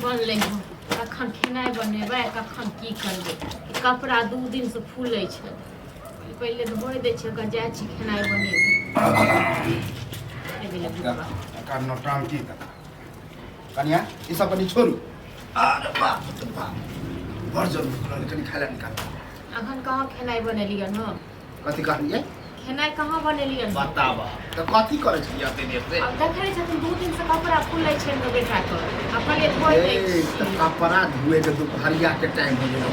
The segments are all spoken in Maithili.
बनलै हँ। कखन खेनाइ बनेबै, कखन की करबै? ई कपड़ा 2 दिनसँ फूलै छै। पहिले धोइ दै छियै, ओकर जाइ छी खेनाइ बनेबै। आबि गेलै बुढ़बा। एकर नौटंकी देख कनिया, ई सब कनि छोड़ू। अरे बाप रे बाप, बड़ जोर भूख लगल, कनि खाय लए निकाल। अखन कहाँ खेनाइ बनेलियन हँ? कथी कहलियै? खेनाइ कहाँ बनेलियन? बताबऽ तऽ, कथी करै छलियै एते देर से? आब देखै छथिन, 2 दिनसँ कपड़ा फूलै छै हमर बेटाके। आ कहलियै धोइ दै ए, छी। तऽ कपड़ा धुए के दुपहरिया के टाइम हो गेल।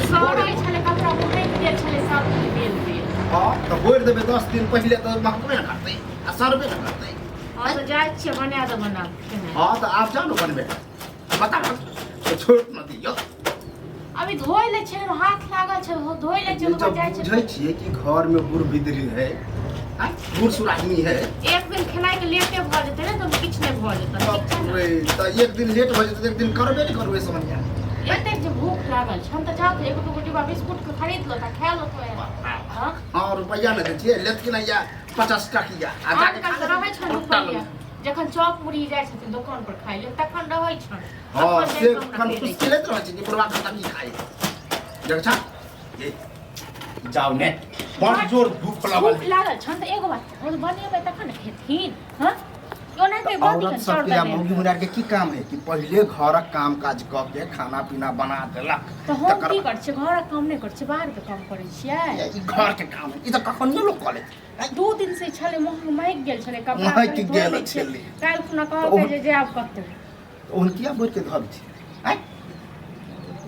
सड़ै छलै कपड़ा, महकि गेल छलै सब बेल बेल। हँ, तऽ बोरि देबै 10 दिन पहिले तऽ महकबे ने करतै आ सड़बे ने करतै। हँ, तऽ जाइ छियै, बना देबनि आब खेनाइ। हँ, तऽ आब जाउ ने बनबै। बता तऽ, छोड़ न दियौ। अभी धोइ लै छियै, हाथ लागल छै, धोइ लै छियै, ये ओकर जब जाइ छै। बुझै छियै कि घर में बूढ़ बिदरी है, आँय, बूढ़ सूढ़ आदमी है। एक दिन खेनाइ के लेटे भऽ जेतै ने तऽ किछु नहि भऽ जेतै, ठीक छै ने? रे, तऽ एक दिन लेट भऽ जेतै तऽ एक दिन करबे ने करबै समझिया। एतेक जे भूख लागल छै तऽ जाउ तऽ एगो दूगो डिब्बा बिस्कुट के खरीद लो तऽ खा लो तो। हँ। हँ, रुपैआ नहि दै छियै, लेत कि नहि? या 50 टकिया आ जाके आजकल खा तऽ लेत। रहै छनि रुपैआ, जखन चॉप मुरही जाइ छथिन दोकान पर खाइ लेल तखन रहै छनि। हँ। अखन से जाइके हमरा कन दे दै खुशी लेत रहै छै कि बुढ़वा खतम ही खाइ देख छा। ए, जाउ ने, बड़ जोर भूख छै। लागल। भूख लागल छनि तऽ एगो बात, हम बनेबै तखन ने खेथिन। हँ, ओनाहिते तऽ दऽ औरत दिहन चाउर सबके या दऽ मौगी मुरार के की काम है कि पहिले घरक काम काज कऽ के खाना पीना बना देलक। तऽ हम तकर की बाद- करै छियै? घरक काम नहि करै छियै, बाहरके काम करै छियै। ई घर के काम है, ई तऽ कखनियो लोक कऽ लेत। 2 दिन से छलै, महक महकि गेल छलै कपड़ा। महकि कनि धो गेल दै छियै। छलै। काल्हि खुना तऽ कहलकै जे जायब कतहु। ओहन किया बोरि के धऽ छै आँय?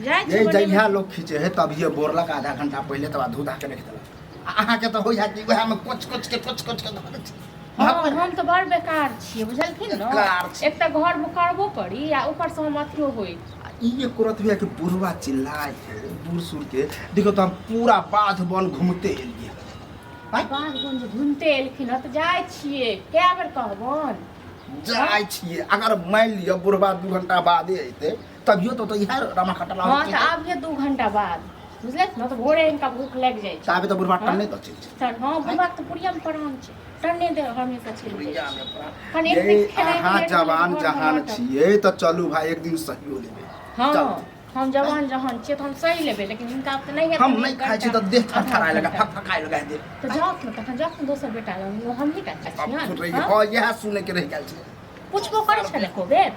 जाइ ये छी बनेबै। जहिया लोक खींचे है तभिए बोरलक आधा घंटा पहिले, तब धू धा के रखि देलक। आ अहाँके तऽ होइया कि उएहमे कोच कोच के, कोच कोच के धऽ दै छै। हँ, हम तऽ बड़ बेकार छियै, बुझलखिन ने? बेकार छी। एक तऽ घरमे करबो करी आ ऊपरसँ हम अथियो होइ। आ ई एको रति होइया कि बुढ़वा चिल्लाय है? बूढ़ सूढ़ के देखियौ तऽ हम पूरा बाध बन घूमते एलियै। आँय? बाध बन जे घुमिते एलखिन हँ तऽ जाइ छियै, कए बेर कहबनि? जाइ छियै। अगर मानि लिअ बुढ़वा 2 घंटा बादे अयतै तभियो तऽ इएह रमा खटला। हँ, तऽ आबिये 2 घंटा बाद, बुझले ने? तऽ भोरे हिनका भूख लागि जाइ छै। ताबे तऽ बुढ़वा हँ? टन्ने दऽ चलि जेतै। तर हँ, बुढ़बाक तऽ पुड़ियामे प्राण छै, टन्ने दे हमेशा चलि जाइ पुड़िया छै। मे प्राण। कनि एक ये दिन खेनाइ अहाँ लेट भेलै तऽ जवान घरमे जहान नाटक। छियै तऽ चलू भाय, एक दिन सहियो लेबै। हँ। चलू। हम जवान जहान छियै तऽ हम सही लेबै, लेकिन हिनका तऽ नहि हेतै। हम नहि एक खाइ छी घंटा, तऽ देह आधा थरथराए लगा, घंटा। फकफकाए लगा दे। तऽ जाउ ने तखन, जाउ ने दोसर बेटा लग, हमही टा अब छियनि। सुन रही। हँ? हँ, इएह सुनै के रहि गेल छै। पुछबो करै छलै एको बेर?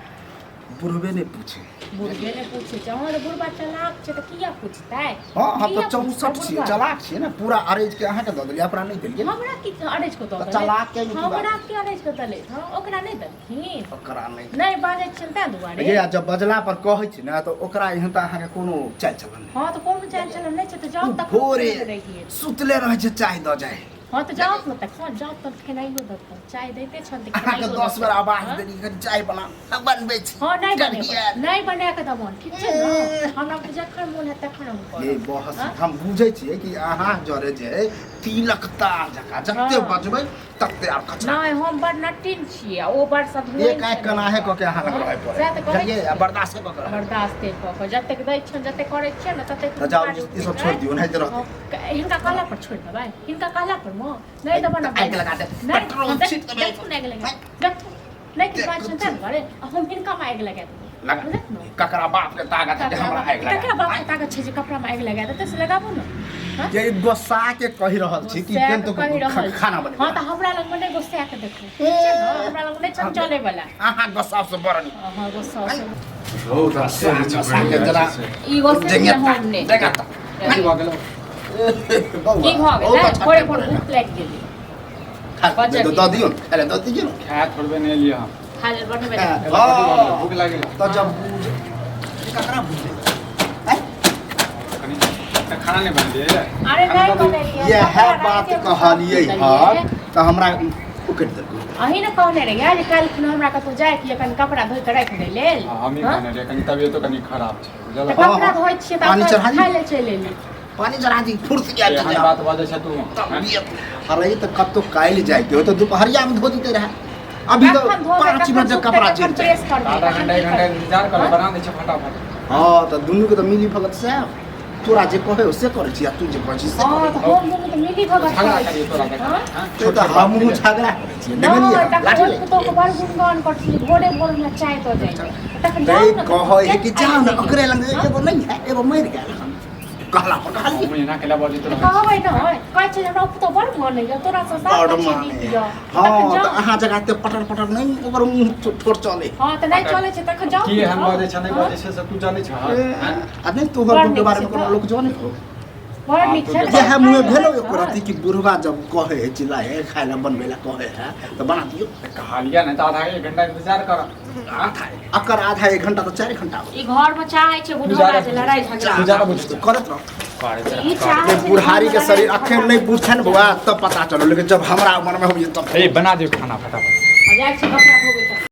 बुढ़बे नहि पूछे। बुढ़बे नहि पूछै छै। अहाँ तऽ बुढ़बा चलाक छै तऽ किया पूछतै? हँ, हम किया तऽ 64 पूछतै छियै। बुढ़बा? चलाक छियै ने, पूरा अरेज के अहाँके दऽ देलियै, अपना नहि देलियै। हमरा की अरेज कऽ दऽ तऽ देलै? चलाक के की बात? हमरा की अरेज कऽ देलै? हँ, ओकरा नहि देलखिन। ओकरा नहि। नहि बाजै छियनि ताहि दुआरे। ये आ जब बजला पर कहै छै ने तऽ ओकरा एहन तऽ अहाँके कोनो चालि चलन नहि। हँ, तऽ कोनो चालि चलन नहि छै तऽ जाउ ओ तखन। भोरे रहियै। सुतले रहै छै, चाय दऽ जाइ। हँ, तऽ जाउ ने तखन, जाउ तब खेनाइयो देतौ। चाय दैते छनि तऽ अहाँके खेनाइयो 10 बेर देतै। आवाज हँ? देली, कनि चाय बना, हम बनबै छी। हँ, नहि करियै। बनेबै, नहि बना कऽ देबनि, ठीक छै ने? हमरा तऽ जखन मोन हैत तखन हम ये करब। बहस। हँ? हम बुझै छियै कि अहाँ जरे जे है तिलक तार जकाँ जते हँ। बजबै तते आर कचरा। नहि, हम बड़ नटिन छियै आ ओ बड़ सधुआइन एक आँखि छै। कनाहे कऽ के अहाँ लग रहै पड़ै। सएह तऽ कहै बुझलियै? आ छियै। बर्दाश्ते कऽ के रहै। बर्दाश्ते कऽ कऽ जतेक दै छियनि, जतेक करै छियै ने ततेक। तऽ जाउ, ई सब छोड़ि दियौ, ओनाहिते रहतै। हँ, हिनका कहला पर छोड़ि देबै? हिनका कहला पर माँ नहि देबै ने? आगि लगा देब, नहि पेट्रोल देख- छीट देबै। देखू ने, आगि लगा देखू। नहि किछु बात छै ताहि दुआरे आ हम हिनकामे आगि लगा देबै। लगा। बुझलक ने? ककरा बाप के ताकत है जे हमरा आगि लगा? ककरा बाप के ताकत छै जे कपड़ामे आगि लगा देतै? से लगाबू ने। हँ? जे गुस्सा के कहि रहल छी कि गुस्सा केन के तो कहि रहल छी। खाना बनेबै। हँ, तऽ हमरा लगमे नहि गुस्सा के देखू, ठीक छै ने? हमरा लगमे नहि चंचले वाला। अहाँ गुस्सा से बड़ नीक। अहाँ गुस्सा से रौद गुस्सा एते होइ छै, गुस्सा के बढ़ि जरा जाइ छै। ई गुस्से जंगे मे हम नहि। जंगे ता। की भऽ गेलौ? बौआ, की भऽ बहुत गेलै? अच्छा भोरे टेम्पर भोर है। भूख लागि गेलै। खा बचल। दऽ दियौ ने, खाय लए दऽ दियौ ने। खाय थोड़बे नहि एलियै हम। खा ले, बनेबै। हँ। एला कथी भऽ गेलौ? भूख लागि गेलौ। तऽ जब बुझ ककरा बुझै आँय? कनि तऽ खाना नहि बनेलियै रे? अरे खाना नहि दऽ दियौ। बनेलियै। इएह कपड़ा बात राइते मे कहलियै साफ हँ केलियै। तऽ हमरा उकटि देलकै। अहीं ने कहने रहियै जे काल्हि खुना हमरा कतहु जाइके यऽ, कनि कपड़ा धोइ कऽ राखि दै लेल। हँ, हमही हँ? कहने रहियै, कनि तबियतो कनि खराब छै, बुझल? तऽ हँ, कपड़ा हँ। धोइ छियै तऽ पानी अपन चढ़ा दी। खाय लेल चलि एली। पानी चढ़ा दी, फुर्स के आबि एहन जेतै। बात बजै छै तू हैं? तबियत अरे तऽ कतौ काल्हि जाइके हो तऽ दुपहरियामे धो दिते रहए, अभी तऽ कखन धोबै, 5 कखन मिनट सुखतै, कपड़ा कखन चलि जाए। प्रेस करबै, आधा कखन घंटा की 1 घंटा करबै? इंतजार कर, हँ? बना दै छै फटाफट। हँ, तऽ दुनूके तऽ मिली भगत साहब। तोरा जे कहे से करै छी आ तू जे कहै छी से हँ करै तऽ हम दुनू तऽ मिली भगत झगड़ा करै करियो तोरा छी। देखा हँ? हाँ? छी तऽ हमहूँ झगड़ा करै छियै नहि देखलियै तखन लाठी ओहि ले पुतोहके बड़ गुणगान करै छी भोरे भोरमे चाय दऽ जाइ छै तखन जाउ नहीं ने कहै है कि जाओ ने आबि ओकरे लग हँ? एगो नहीं है एगो मरि गेल हन कहला पर कहलियै हम एना केला बजैत तऽ रहै कहबै ने कहै छै जे हमरा पुतोह बड़ मानैए तोरा सँ साफ बड़ अच्छी माने नीक यऽ हँ तखन तऽ जाउ अहाँ जगह एते पटर पटर नहि ओकर मुँह ठोर चले हँ तऽ नहि चलै छै तखन जाउ की ने एहन बजै छै नहि हँ? बजै छै से तू जानै छह आ नहि तोहर बड़ मुँह के नीक बारे में छै कोनो तऽ। लोक जानै हो बड़ नीक छै ने इएह मुँहे भेलो एको हँ। रत्ती कि बुढ़वा जब कहे है चिल्लाए है खाय ला बनबै ला कहे है तऽ बना दियौ कहलिया नहि तऽ आधा एक घंटा इंतजार कर आधा अकर आधा एक घंटा तऽ 4 घंटा हो ई घर में चाहे छै बुढ़वा जे लड़ाई झगड़ा तू जादा बुझै छै। करत रह ई चाहे छै बुढ़ारी के शरीर अखन नहि बुझै ने बौआ तब पता चलो लेकिन जब हमरा उम्र में होइए तब ए बना दियौ खाना फटाफट जाइ छै कपड़ा धोबै।